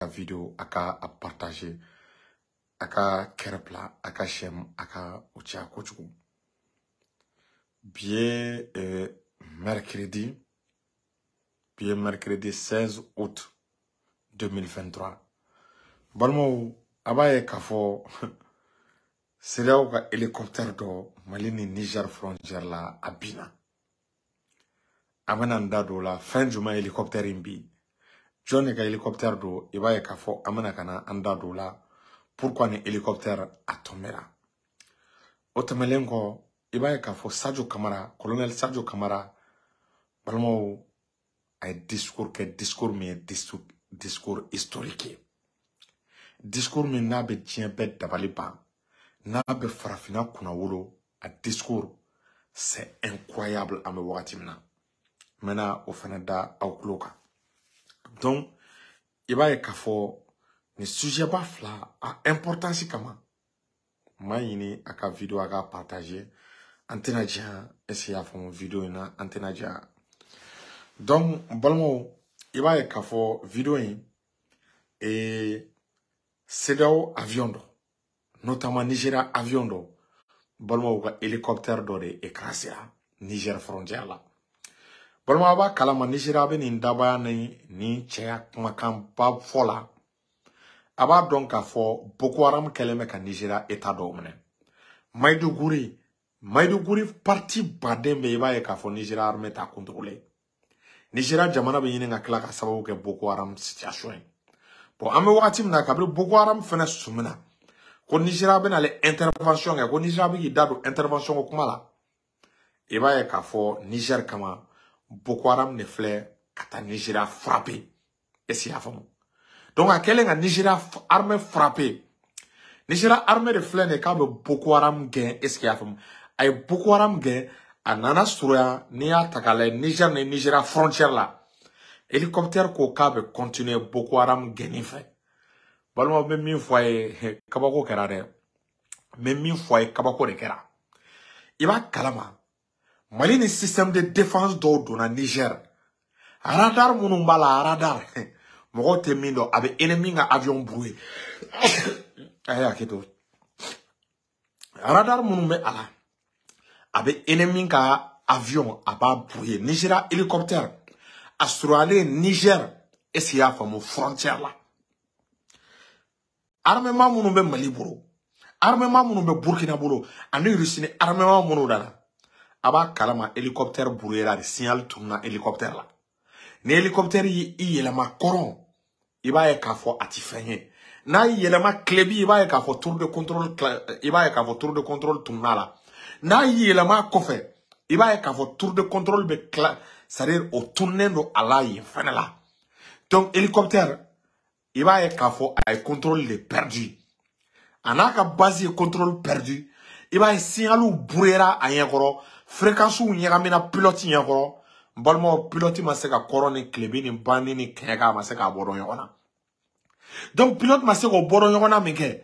Vidéo a ka a partager, a ka cœur bila, a ka j'aime, a ka o caya kojugu. Bi ye mercredi, bi ye mercredi 16 août 2023. Balimaw, a b'a ye k'a fɔ CEDEAO ka hélicoptère dɔ Mali ni Niger frontière la, a binna. An bɛna n da don o la, fɛn jumɛn hélicoptère in bi, jɔn de ka hélicoptère don? I b'a ye k'a fɔ an bɛna ka na an da don o la, pourquoi ni hélicoptère a tombera. O tɛmɛnen kɔ, i b'a ye k'a fɔ Sadio Kamara, colonel Sadio Kamara, balimaw, a ye discours kɛ, discours min ye discours historique ye, discours min n'a bɛ diɲɛ bɛɛ dabali ban, n'a bɛ farafinna kunnawolo. A discours, c'est incroyable. An bɛ wagati min na, n bɛna o fana da aw tulo kan. Donc i b'a ye k'a fɔ nin sujet ba fila a importance kama, n b'a ɲini a ka vidéo a ka partager. An tɛna diya, est ce que i y'a faamu? Vidéo in na, an tɛna diya. Donc n balimaw, i b'a ye k'a fɔ vidéo in, CEDEAO avion dɔ, notamment Nigeria avion dɔ, balimaw, ka hélicoptère dɔ de écrasera Niger frontière la. Balimaw, a b'a kalama Nigeria bɛ nin dabaya ni nin cɛya kumakanba fɔ la. A b'a dɔn k'a fɔ Boko Haram kɛlen bɛ ka Nigeria état dɔw minɛ, Maiduguri. Maiduguri partie baden bɛ, i b'a ye k'a fɔ Nigeria armée t'a contrôler. Nigeria jamana bɛ ɲini ka tila ka sababu kɛ Boko Haram situation ye. Bon, an bɛ wagati min na, kabini Boko Haram fɛnɛ sumina ko Nigeria bɛna ale intervention kɛ, ko Nigeria bɛ k'i da don intervention ko kuma la, i b'a ye k'a fɔ Niger kama, Boko Haram de filɛ ka taa Nigeria frapper. Est ce que i y'a faamu? Donc a kɛlen ka Nigeria armée frapper, Nigeria armée de filɛ nin ye k'a bɛ Boko Haram gɛn. Est ce que i y'a faamu? A ye Boko Haram gɛn, a nana surunya. N'i y'a ta k'a lajɛ, Niger ni Nigeria frontière la, hélicoptère ko k'a bɛ continuer Boko Haram gɛnni fɛ. Balimaw, n bɛ min fɔ a ye, kabako kɛra dɛ. N bɛ min fɔ a ye, kabako de kɛra. I b'a kalama Mali ni système de défense dɔw donna Niger. Radar minnu b'a la, radar mɔgɔw tɛ min dɔn, a bɛ ennemi ka avion brouiller. A ye hakɛ to. Radar minnu bɛ a la, a bɛ ennemi ka avion, a b'a brouiller. Nigeria hélicoptère a surunyalen Niger, est ce que i y'a faamu, frontière la, armement minnu bɛ Mali bolo, armement minnu bɛ Burkina bolo, ani Russie ni armement minnu nana, a b'a kalama hélicoptère brouillera de, signal tununa hélicoptère la. Ni hélicoptère y'i yɛlɛma kɔrɔn, i b'a ye k'a fɔ a ti fɛn ye. N'a y'i yɛlɛma tilebi, i b'a ye k'a fɔ tour de contrôle, i b'a ye k'a fɔ tour de contrôle tununa la. N'a y'i yɛlɛma kɔfɛ, i b'a ye k'a fɔ tour de contrôle bɛ tila, c'est à dire o tununnen don a la yen fɛnɛ la. Donc hélicoptère, i b'a ye k'a fɔ a ye contrôle de perdu, a n'a ka base ye contrôle perdu. I b'a ye signaliw brouillera a ɲɛkɔrɔ, fréquences ɲagamina pilote ɲɛkɔrɔ. N balimaw, pilote ma se ka kɔrɔ ni tilebin ni banni ni kɛɲɛka, a ma se k'a bɔ dɔn ɲɔgɔn na. Donc pilote ma se k'o bɔ dɔn ɲɔgɔn na min kɛ,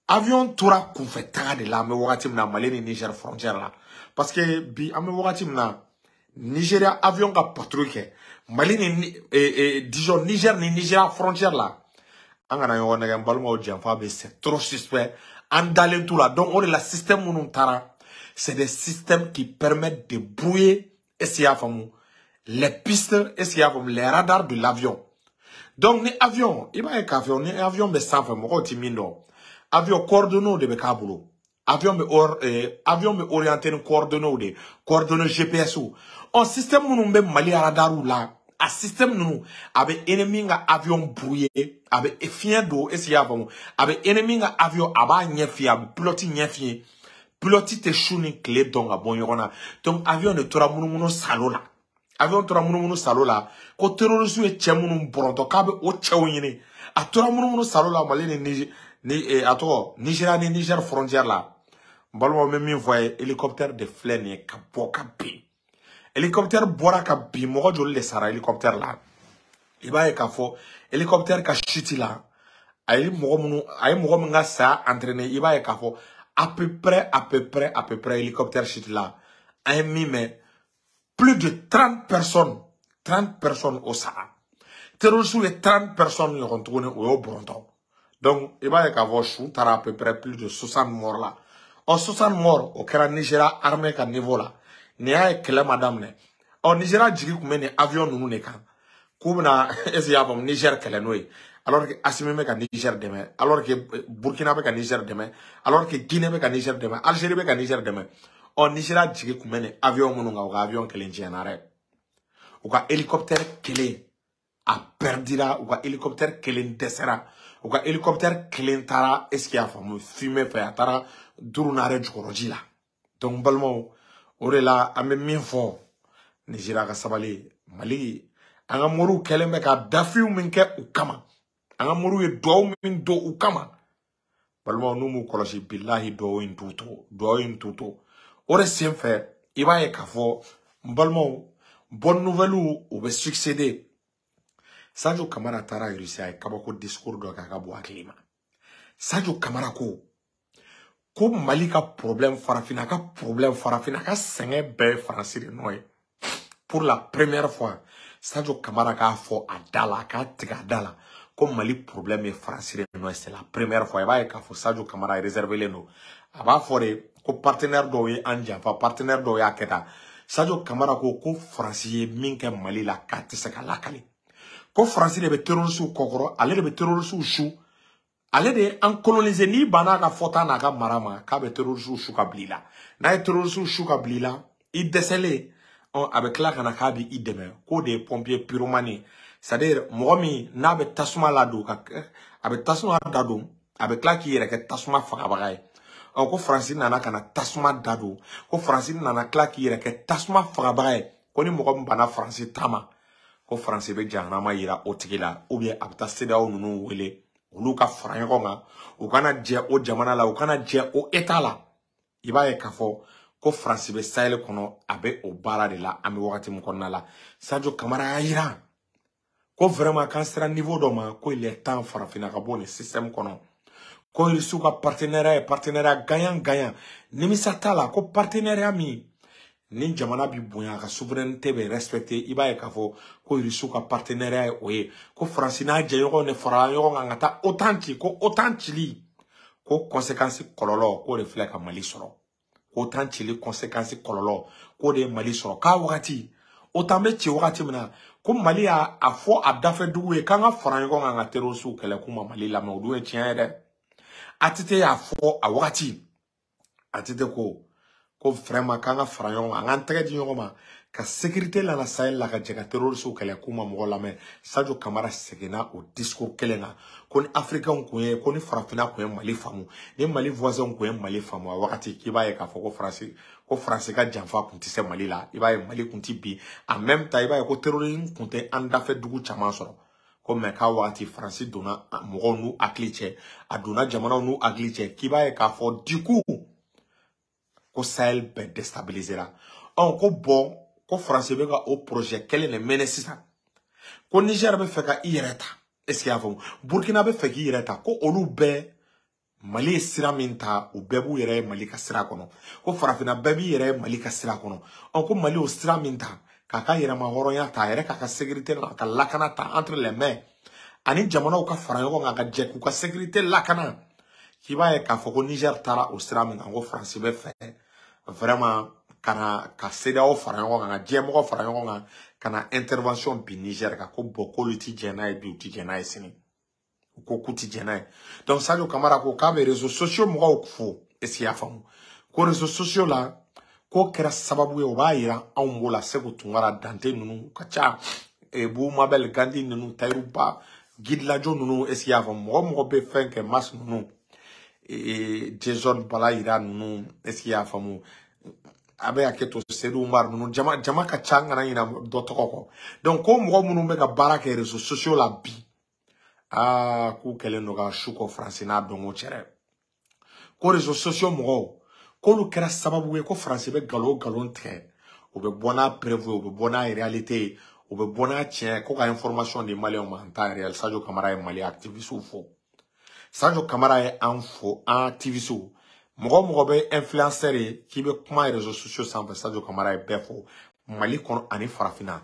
avion tora kunfɛ taga de la. An bɛ wagati min na, Mali ni Niger frontière la, parce que bi an bɛ wagati min na, Nigeria avion ka patrouille kɛ Mali ni disons Niger ni Nigeria frontière la, an kana ɲɔgɔn nɛgɛ, n balimaw, janfa bɛ, c'est trop suspect. An dalen t'u la. Donc o de la, système minnu taara, c'est des systèmes qui permettent de brouiller, est-ce que i y'a faamu, les pistes, est-ce que i y'a faamu, les radars de l'avion. Donc ni avion, i b'a ye k'a fɔ ni avion bɛ sanfɛ, mɔgɔw ti min dɔn, avion coordonnées de bɛ k'a bolo. Avion bɛ or, avion bɛ orienté ni coordonnées de, coordonnées GPS. Ɔ, système minnu bɛ Mali radarw la, a système ninnu, a bɛ ennemi ka avion brouiller, a bɛ fiɲɛ don, est ce que i y'a faamu, a bɛ ennemi ka avion, a b'a ɲɛ f'i ye, a bɛ pilote ɲɛ f'i ye. Pilote tɛ su ni tile dɔn ka bɔ ɲɔgɔn na. Donc avion de tora munumunu salo la, avion tora munumunu salo la, ko terroriste ye cɛ minnu bɔrɔntɔ k'a bɛ o cɛw ɲini. A tora munumunu salo la Mali ni Niger ni a tɔgɔ Nigeria ni Niger frontière la. N balimaw, n bɛ min fɔ a ye, hélicoptère de filɛ nin ye ka bɔ ka bin. Hélicoptère bɔra ka bin, mɔgɔ joli de sara hélicoptère la? I b'a ye k'a fɔ hélicoptère ka chute la, a ye mɔgɔ minnu, a ye mɔgɔ min ka saya entraîner, i b'a ye k'a fɔ à peu près, à peu près, à peu près, hélicoptère chute la, an ye min mɛn, plus de 30 personnes, 30 personnes o sara. Terroriste ye 30 personnes ɲɔgɔn tuguni o y'o bɔrɔntɔ. Donc i b'a ye k'a fɔ su taara à peu près plus de 60 morts la. Ɔ 60 morts o kɛra Nigéria armée ka niveau la. Nin y'a ye kɛlɛ ma daminɛ. Ɔ Nigéria jigi tun bɛ nin avion ninnu de kan. K'u bɛna est-ce que i y'a faamu Niger kɛlɛ n'o ye. Alors que Assimi bɛ ka Niger dɛmɛ, alors que Burkina bɛ ka Niger dɛmɛ, alors que Guinée bɛ ka Niger dɛmɛ, Algérie bɛ ka Niger dɛmɛ. Ɔ Nigéria jigi tun bɛ nin avion minnu kan, u ka avion kelen tiɲɛna dɛ. U ka hélicoptère kelen a perdira, u ka hélicoptère kelen dɛsɛra, u ka hélicoptère kelen taara est-ce que i y'a faamu fumée fɛ, a taara durunare jukɔrɔji la. Donc n balimaw, o de la an bɛ min fɔ Nigéria ka sabali. Mali an ka moriw kɛlen bɛ ka dafiw min kɛ u kama, an ka moriw ye duwawu min don u kama, balimaw n'u m'u kɔlɔsi bilahi duwawu in t'u to, duwawu in t'u to. O de sen fɛ i b'a ye k'a fɔ n balimaw, bonne nouvelle u bɛ succéder. Sadio Kamara taara Russie, a ye kabako discours dɔ kɛ a ka bɔ hakili ma. Sadio Kamara ko ko Mali ka problème, farafinna ka problème, farafinna ka sɛgɛn bɛɛ ye Faransi de nɔ ye. Pour la première fois, Sadio Kamara k'a fɔ a da la, a k'a tigɛ a da la ko Mali problème ye Faransi de nɔ ye. C'est la première fois. I b'a ye k'a fɔ Sadio Kamara réservé don. A b'a fɔ de ko partenaire dɔw ye an janfa, partenaire dɔw y'a kɛ tan. Sadio Kamara ko ko Faransi ye min kɛ Mali la k'a tɛ se ka lakali. Ko Faransi de bɛ terroriste kɔkɔrɔ, ale de bɛ terroriste su, ale de ye an coloniser. N'i banna a ka fɔta n'a ka mara ma, k'a bɛ terroriste su ka bila i la. N'a ye terroriste su ka bila i la, i dɛsɛlen, ɔ a bɛ tila ka na k'a bɛ i dɛmɛ. K'o de ye pompier pyromane ye, c'est-à-dire mɔgɔ min n'a bɛ tasuma ladon, ka a bɛ tasuma dadon, a bɛ tila k'i yɛrɛ kɛ tasuma fagabaga ye. Ɔ ko Faransi nana ka na tasuma dadon, ko Faransi nana tila k'i yɛrɛ kɛ tasuma fagabaga ye. Ko ni mɔgɔ min banna Faransi ta ma, ko Faransi bɛ jahanama yira o tigi la, ou bien a bɛ taa CEDEAO ninnu wele, olu ka fara ɲɔgɔn kan, u kana jɛ o jamana la, u kana jɛ o état la. I b'a ye k'a fɔ ko Faransi bɛ Sahel kɔnɔ, a bɛ o baara de la an bɛ wagati min kɔnɔna la. Sadio Kamara y'a yira ko vraiment k'an sera niveau dɔ ma, ko il est temps farafinna ka bɔ nin système kɔnɔ. Ko Rusiw ka partenariat ye partenariat gagnant gagnant, nimisa t'a la. Ko partenariat min ni jamana bi bonya, a ka souveraineté bɛ respecté. I b'a ye k'a fɔ ko Rusiw ka partenariat ye o ye. Ko Faransi n'a jɛɲɔgɔnw de farala ɲɔgɔn kan ka taa OTAN ci, ko OTAN cili ko conséquence kɔlɔlɔ k'o de filɛ ka Mali sɔrɔ. Ko OTAN cili conséquence kɔlɔlɔ k'o de ye Mali sɔrɔ. K'a wagati OTAN bɛ ci wagati min na, ko Mali y'a a fɔ a dafɛ dugu ye k'an ka fara ɲɔgɔn kan ka terroristew kɛlɛ, k'u ma Mali lamɛn. O dun ye tiɲɛ ye dɛ. ATT y'a fɔ a wagati, ATT ko ko vraiment k'an ka fara ɲɔgɔn kan, an k'an tɛgɛ di ɲɔgɔn ma ka sécurité lana Sahel la, ka jɛ ka terroristew kɛlɛ, k'u ma mɔgɔ lamɛn. Sadio Kamara seginna o discours kelen kan, ko ni africains kun ye, ko ni farafinna kun ye Mali faamu, ni Mali voisins kun ye Mali faamu a wagati, k'i b'a ye k'a fɔ ko Faransi, ko Faransi ka janfa kun tɛ se Mali la. I b'a ye Mali kun tɛ bi en même temps, i b'a ye ko terrorisme kun tɛ an dafɛ dugu caman sɔrɔ. Ko mɛ k'a wagati Faransi donna mɔgɔw n'u hakili cɛ, a donna jamanaw n'u hakili cɛ, k'i b'a ye k'a fɔ du coup ko Sahel bɛɛ déstabilisera. Ɔ ko bon, ko Faransi bɛ ka o projet kelen de mɛnɛ sisan. Ko Niger bɛ fɛ ka i yɛrɛ ta, est ce que i y'a faamu, Burkina bɛ fɛ k'i yɛrɛ ta, ko olu bɛɛ Mali ye sira min ta, u bɛɛ b'u yɛrɛ ye Mali ka sira kɔnɔ. Ko farafinna bɛɛ b'i yɛrɛ ye Mali ka sira kɔnɔ. Ɔ ko Mali o sira min ta, k'a ka yɛrɛma hɔrɔnya ta, a yɛrɛ k'a ka sécurité n'a ka lakana ta entre les mains, ani jamanaw ka fara ɲɔgɔn kan ka jɛ k'u ka sécurité lakana, k'i b'a ye k'a fɔ ko Niger taara o sira min kan, ko Faransi bɛ fɛ vraiment ka na ka CEDEAO fara ɲɔgɔn kan, ka diɲɛmɔgɔ fara ɲɔgɔn kan, ka na intervention bin Niger kan. Ko bon, k'olu ti jɛn n'a ye bi, u ti jɛn n'a ye sini, u ko k'u ti jɛn n'a ye. Donc Sadio Kamara ko k'a bɛ réseaux sociaux mɔgɔw fo, est ce que i y'a faamu, ko réseaux sociaux la ko kɛra sababu ye, o b'a yira anw b'o la. Segu Tunkara, Dante ninnu ka ca, Bubu Mabel Gandi ninnu, Tayiru Ba, Gidilajo ninnu, est ce que i y'a faamu, mɔgɔ mɔgɔ bɛ fɛn kɛ, Mas ninnu, Jason Balayira ninnu, est ce que i y'a faamu, a bɛ hakɛ to, Seydou Umar ninnu, jama jama ka ca, n kana ɲinɛ dɔ tɔgɔ kɔ. Donc ko mɔgɔ minnu bɛ ka baara kɛ réseaux sociaux la bi, aa k'u kɛlen don ka su kɔ Faransi n'a dɔnko cɛ dɛ. Ko réseaux sociaux mɔgɔw, k'olu kɛra sababu ye ko Faransi bɛ nkalon o nkalon tigɛ, u bɛ bɔ n'a preuve ye, u bɛ bɔ n'a réalité ye, u bɛ bɔ n'a tiɲɛ, ko ka information di Maliyɛnw ma en temps réel. Sadio Kamara ye Mali activiste fo, Sadio Kamara ye an fo, an activiste, mɔgɔ mɔgɔ bɛ influenceur ye k'i bɛ kuma réseaux sociaux sanfɛ, Sadio Kamara ye bɛɛ fo Mali kɔnɔ ani farafinna.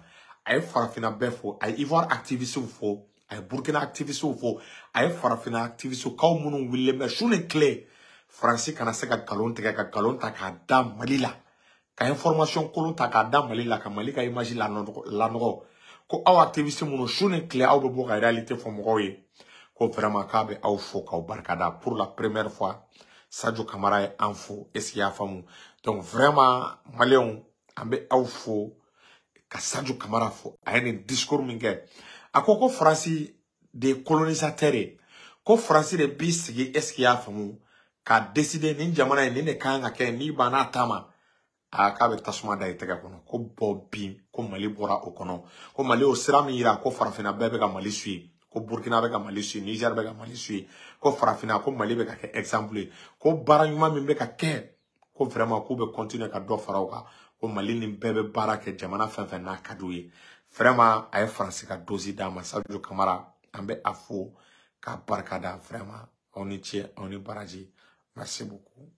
A ye farafinna bɛɛ fo, a ye Ivoire activiste fo, a ye Burkina activiste fo, a ye farafinna activiste kaw minnu wulilen bɛ su ni tile Faransi kana se ka nkalon tigɛ, ka nkalon ta k'a da Mali la, ka information kolon ta k'a da Mali la, ka Mali ka image lanɔgɔ, ko aw activiste minnu su ni tile aw bɛ bɔ ka réalité fɔ mɔgɔw ye, ko vraiment k'a bɛ aw fo k'aw barikada. Pour la première fois, Sadio Camara ye an fo. Est ce que i y'a faamu? Donc vraiment, maliyɛnw, an bɛ aw fo ka Sadio Camara fo. A ye nin discours min kɛ, a ko ko Faransi de ye colonisateur ye, ko Faransi de b'i sigi, est ce que i y'a faamu, k'a décider nin jamana in nin de kan ka kɛ, n'i banna a ta ma, a k'a bɛ tasuma da i tɛgɛ kɔnɔ. Ko bɔn bi ko Mali bɔra o kɔnɔ, ko Mali y'o sira min yira, ko farafinna bɛɛ bɛ ka Mali suit, ko Burkina bɛ ka Mali suit, Niger bɛ ka Mali suit, ko farafinna, ko Mali bɛ ka kɛ exemple ye, ko baara ɲuman min bɛ ka kɛ, ko vraiment k'u bɛ continuer ka dɔ fara o kan, ko Mali ni bɛɛ bɛ baara kɛ jamana fɛn fɛn n'a ka d'u ye. Vraiment, a ye Faransi ka dose d'a ma. Sadio Camara, an bɛ a fo k'a barikada. Vraiment, aw ni ce, aw ni baraji. Merci beaucoup.